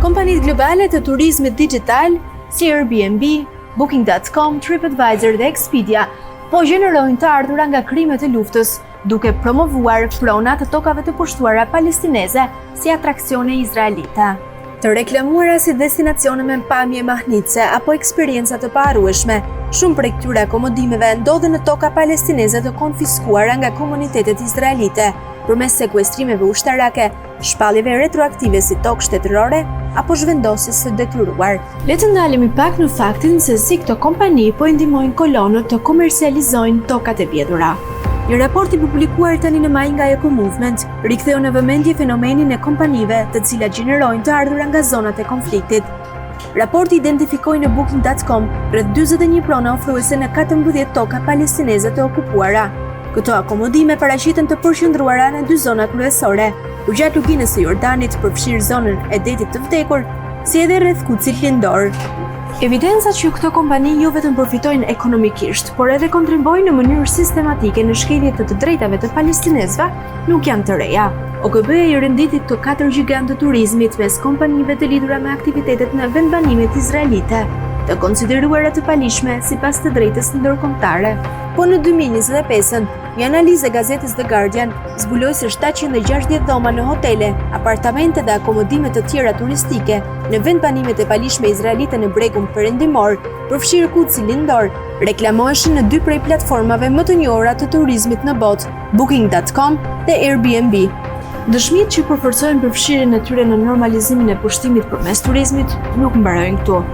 Kompanitë globale të turizmit dixhital, si Airbnb, Booking.com, TripAdvisor dhe Expedia, po gjenerojnë të ardhura nga krimet e luftës, duke promovuar prona të tokave të pushtuara palestineze si atraksione izraelite. Të reklamuara si destinacione me pamje mahnitëse apo eksperienca të paharrueshme, shumë prej këtyre akomodimeve ndodhen në toka palestineze të konfiskuara nga komunitetet izraelite përmes sekuestrimeve ushtarake, shpalljeve retroaktive si tokë shtetërore apo zhvendosjes së detyruar. Le të ndalemi pak në faktin se si këto kompani po i ndihmojnë kolonët të komercializojnë tokat e vjedhura. Një raport i publikuar tani në maj nga Eco Movement riktheu në vëmendje fenomenin e kompanive të cilat gjenerojnë të ardhura nga zonat e konfliktit. Raporti identifikoi në Booking.com rreth 41 prona ofruese në 14 toka palestineze të okupuara. Këto akomodime paraqiten të përqendruara në dy zona kryesore, përgjatë luginës së Jordanit, përfshirë zonën e Detit të Vdekur, si edhe rreth Kudsit Lindor. Evidencat që këto kompani jo vetëm përfitojnë ekonomikisht, por edhe kontribuojnë në mënyrë sistematike në shkelje të të drejtave të palestinezëve, nuk janë të reja. OKB-ja i renditi këto katër gjigantë të turizmit mes kompanive të lidhura me aktivitetet në vendbanimet izraelite, të konsideruara të paligjshme sipas të drejtës ndërkombëtare. Po në 2025-ën, një analizë e gazetës The Guardian zbuloi se 760 dhoma në hotele, apartamente dhe akomodime të tjera turistike në vendbanimet e paligjshme izraelite në Bregun Perëndimor, përfshirë Kudsin Lindor, reklamoheshin në dy prej platformave më të njohura të turizmit në botë, Booking.com dhe Airbnb. Dëshmitë që përforcojnë përfshirjen e tyre në normalizimin e pushtimit përmes turizmit nuk mbarojnë këtu.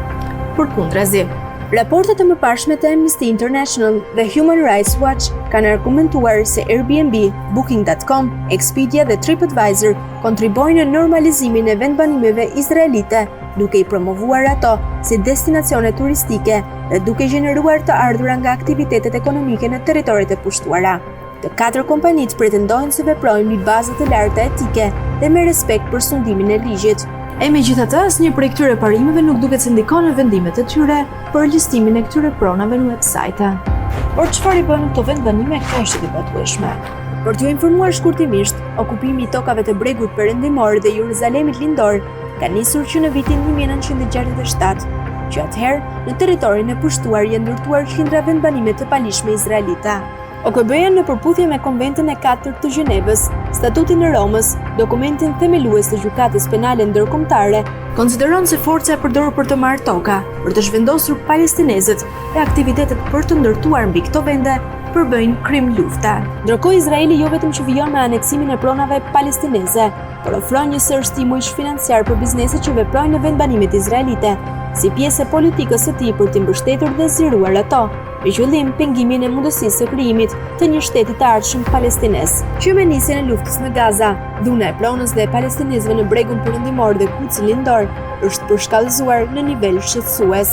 Përkundrazi, Raportet e mëparshme të Amnesty International dhe Human Rights Watch kanë argumentuar se Airbnb, Booking.com, Expedia dhe TripAdvisor kontribuojnë në normalizimin e vendbanimeve izraelite, duke i promovuar ato si destinacione turistike dhe duke gjeneruar të ardhura nga aktivitetet ekonomike në territoret e pushtuara. Të katër kompanitë pretendojnë se veprojnë mbi baza të larta etike dhe me respekt për sundimin e ligjit. E megjithatë, asnjë prej këtyre parimeve nuk duket se ndikon në vendimet e tyre për listimin e këtyre pronave në website. Por çfarë i bën këto vendbanime kaq të debatueshme? Për t'ju informuar shkurtimisht, okupimi i tokave të Bregut Perëndimor dhe Jeruzalemit Lindor ka nisur që në vitin 1967. Që atëherë, në territorin e pushtuar janë ndërtuar qindra vendbanime të paligjshme izraelite. OKB-ja në përputhje me Konventën e Katërt të Gjenevës, Statutin e Romës, dokumentin themelues të Gjykatës Penale Ndërkombëtare, konsideron se forca e përdorur për të marrë toka, për të zhvendosur palestinezët dhe aktivitetet për të ndërtuar mbi këto vende përbëjnë krim lufte. Ndërkohë Izraeli jo vetëm që vijon me aneksimin e pronave palestineze, por ofron një sërë stimujsh financiarë për bizneset që veprojnë në vendbanimet izraelite, si pjesë e politikës së tij për t'i mbështetur dhe zgjeruar ato. me qëllim pengimin e mundësisë së krijimit të një shteti të ardhshëm palestinez. Që me nisjen e luftës në Gaza, dhuna e pronës dhe e palestinezëve në Bregun Perëndimor dhe Kudsin Lindor është përshkallëzuar në nivel shqetësues.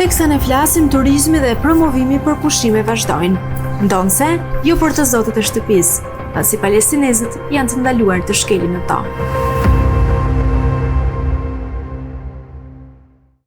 Teksa ne flasim, turizmi dhe promovimi për pushime vazhdojnë. Ndonëse, jo për të zotët e shtëpisë, pasi palestinezët janë të ndaluar të shkelin në to.